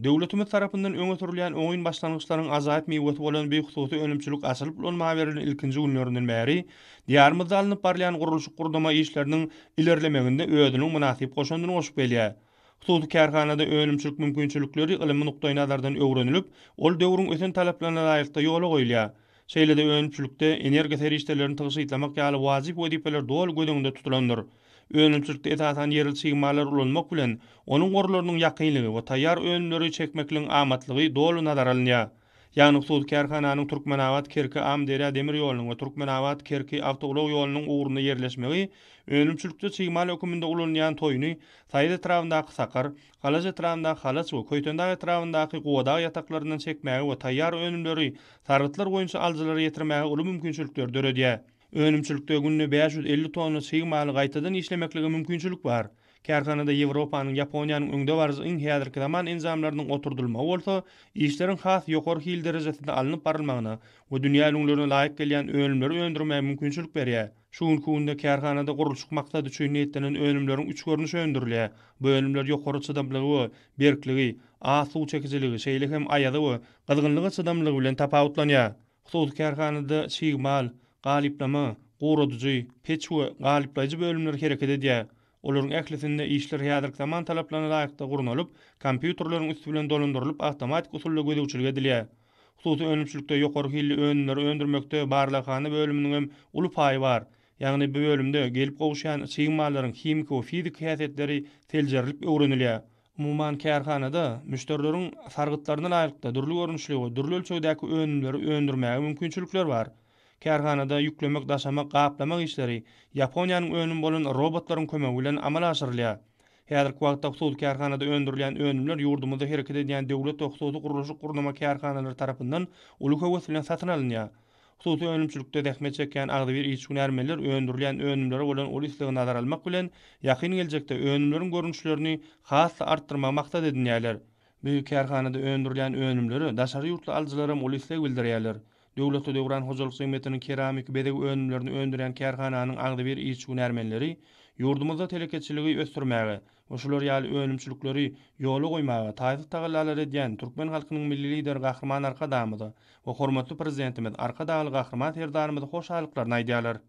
Döwletimiz tarapyndan öňe sürülýän oňyn başlangyçlaryň ajaýyp miwesi bolan bu hususy önümçilik açylyp ulanmaga berlen ilkinji günlerinden bäri Diýarymyzda alnyp barylýan gurluşyk-gurnama işleriniň ilerlemeginde özüniň mynasyp goşandyny goşup gelýär. Hususy kärhanada önümçilik mümkinçilikleri ylmy nukdaýnazardan öwrenilip, ol döwrüň ösen talaplaryna laýyklykda ýola goýulýar. Şeýle-de önümçilikde energiýa serişdelerini tygşytlamak ýaly wajyp wezipeler doly göz öňünde tutulandyr. Önümçilikde esasan ýerli çig mallary ulanmak bilen, onuň gorlarynyň ýakynlygy we taýýar önümleri çekmekligiň amatlygy doly nazara alynýar. Ýagny hususy kärhananyň Türkmenabat-Kerki-Amyderýa demir ýolunyň we Türkmenabat-Kerki awtoulag ýolunyň ugrunda ýerleşmegi önümçilikde çig mal höküminde ulanylýan toýuny Saýat etrabyndaky Sakar, Halaç etrabyndaky Halaç we Köýtendag etrabyndaky Gubadag ýataklaryndan çekmäge we taýýar önümleri sargytlar boýunça alyjylara ýetirmäge uly mümkinçilikleri döredýär. Önümçilikde günde 550 tonna çig maly gaýtadan işlemeklige mümkinçilik bar. Kärhanada Ýewropanyň, Ýaponiýanyň öňdebaryjy iň häzirki zaman enjamlarynyň oturdylmagy bolsa, işleriň has ýokary hil derejesinde alnyp barylmagyna we dünýä ülňülerine laýyk gelýän önümleri öndürmäge mümkinçilik berýär. Şu günki günde kärhanada gurluşyk maksady üçin niýetlenen önümleriň üç görnüşi öndürilýär. Bu önümler ýokary çydamlygy we berkligi, az suw çekijiligi, şeýle hem aýaza we gyzgynlyga çydamlylygy bilen tapawutlanýar. Hususy kärhanada çig mal, galyplama, guradyjy, peç we galyplaýjy bölümler hereket edýär. Olaryň ählisinde işler häzirki zaman talaplaryna laýyklykda gurnalyp, kompýuterleriň üsti bilen dolandyrylyp awtomatik usulda gözegçilik edilýär. Hususy önümçilikde ýokary hilli önümleri öndürmekde barlaghana bölüminiň hem uly paýy bar. Ýagny bu bölümde gelip gowuşýan çig mallaryň himiki we fiziki häsiýetleri seljerilip öwrenilýär. Umuman, kärhanada müşderileriň sargytlaryna laýyklykda dürli görnüşli we dürli ölçegdäki önümleri öndürmäge mümkinçilikler bar. Kärhanada ýüklemek, daşamak, gaplamak işleri Ýaponiýanyň önümi bolan robotlaryň kömegi bilen amala aşyrylýar. Häzirki wagtda hususy kärhanada öndürilýän önümler ýurdumyzda hereket edýän döwlet we hususy gurluşyk-gurnama kärhanalary tarapyndan uly höwes bilen satyn alynýar. Hususy önümçilikde zähmet çekýän agzybir işçi-hünärmenler öndürilýän önümlere bolan uly islegi nazara almak bilen, ýakyn geljekde önümleriň görnüşlerini has-da artdyrmagy maksat edinýärler. Bu kärhanada öndürilýän önümlere daşary ýurtly alyjylaram uly isleg bildirýärler. Döwletli Döwran hojalyk jemgyýetiniň keramiki bezeg önümlerini öndürýän kärhananyň agzybir işçi-hünärmenleri ýurdumyzda telekeçiligi ösdürmäge we şular ýaly önümçilikleri ýola goýmaga taýsyz tagallalar edýän türkmen halkynyň Milli Lideri Gahryman Arkadagymyza we hormatly Prezidentimiz Arkadagly Gahryman Serdarymyza hoşallyklaryny aýdýarlar.